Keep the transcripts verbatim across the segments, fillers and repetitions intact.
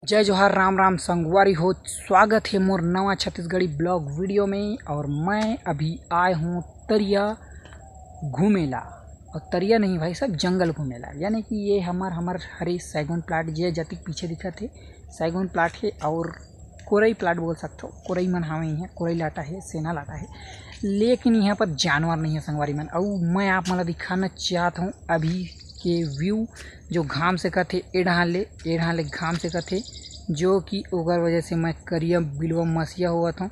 जय जोहार, राम राम संगवारी हो, स्वागत हे मोर नवा छत्तीसगढ़ी blog video में। और मैं अभी आए हूँ तरिया घूमेला, और तरिया नहीं भाई साहब, जंगल घूमेला, यानी कि ये हमर हमर हरे सैगोन plot, ये जतिक पीछे दिखत हे सैगोन plot हे, और कोरई plot बोल सकथो, कोरई मन हावे इहाँ, कोरई लाटा हे, सेना लाटा हे, लेकिन यहाँ पर जानवर नहीं है संगवारी मन। अउ मैं आप मन ला दिखाना चाहत हूँ अभी के view, जो घाम सेकत हे ए डहान ले, ए डहान ले घाम सेकत हे, जो कि ओकर वजह से मैं करिया बिलवा मसिया होवत हूँ।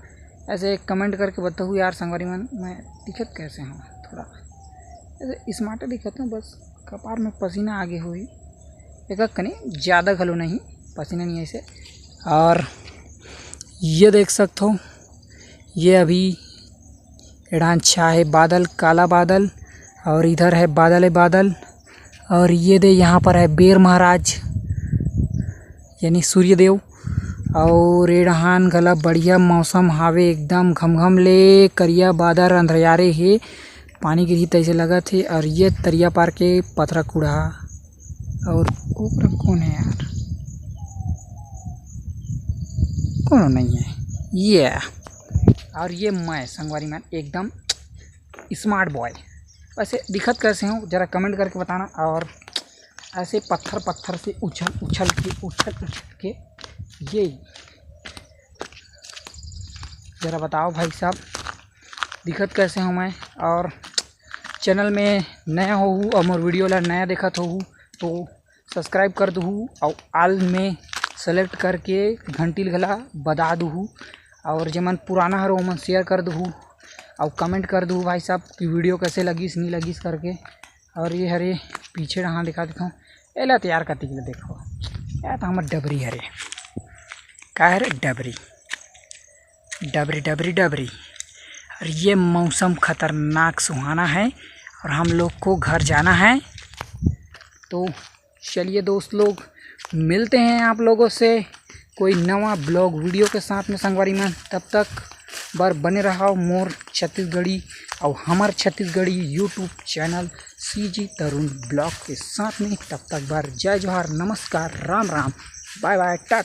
ऐसे comment करके बताहू यार संगवारी मन, मैं दिखत कैसे हूँ, थोड़ा ऐसे smart दिखत हूँ, बस कपार में पसीना आगे हुई, एक कने ज़्यादा घलो नहीं, पसीना नहीं ऐसे। और ये देख सकत हो, ये अभी एड़ान छा है बादल, काला बादल, और इधर है बादल है बादल। और ये दे यहाँ पर है बेर महाराज, यानी सूर्यदेव। और एड़हान घला बढ़िया मौसम हावे, एकदम घमघम ले करिया बादल अंधरियारे हे, पानी गिरही तैसे लगत हे। और ये तरिया पार के पथरा कूड़ा, और ओकरा कौन है यार, कोनो नहीं है ये। और ये मैं संगवारी मन एकदम smart boy, वैसे दिखत कैसे हूँ जरा comment करके बताना। और ऐसे पत्थर पत्थर से उछल उछल के उछल उछल के ये जरा बताओ भाई साहब, दिखत कैसे हूँ मैं। और channel में नया होहू और मोर video ला नया देखत होहू तो subscribe कर दूहू, और all में select करके घंटी घला बजा दूहू, और जेमन पुराना हरो ओमन share कर दूहू, और comment कर दूहू भाई साहब कि video कैसे लगिस नहीं लगिस करके। और ये हरे पीछे डहान दिखा देता हूँ, एला तैयार करती के लिए देखो, या तो हमर डबरी हरे, का हरे डबरी, डबरी डबरी डबरी। और ये मौसम खतरनाक सुहाना है, और हम लोग को घर जाना है। तो चलिए दोस्त लोग, मिलते हैं आप लोगों से कोई नवा blog video के साथ में संगवारी मन। तब तक बर बने रहो मोर छत्तीसगढ़ी और हमर Chhattisgarhi YouTube channel C G तरुण blog के साथ में। तब तक बर जय जोहार, नमस्कार, राम राम, bye bye, टाटा।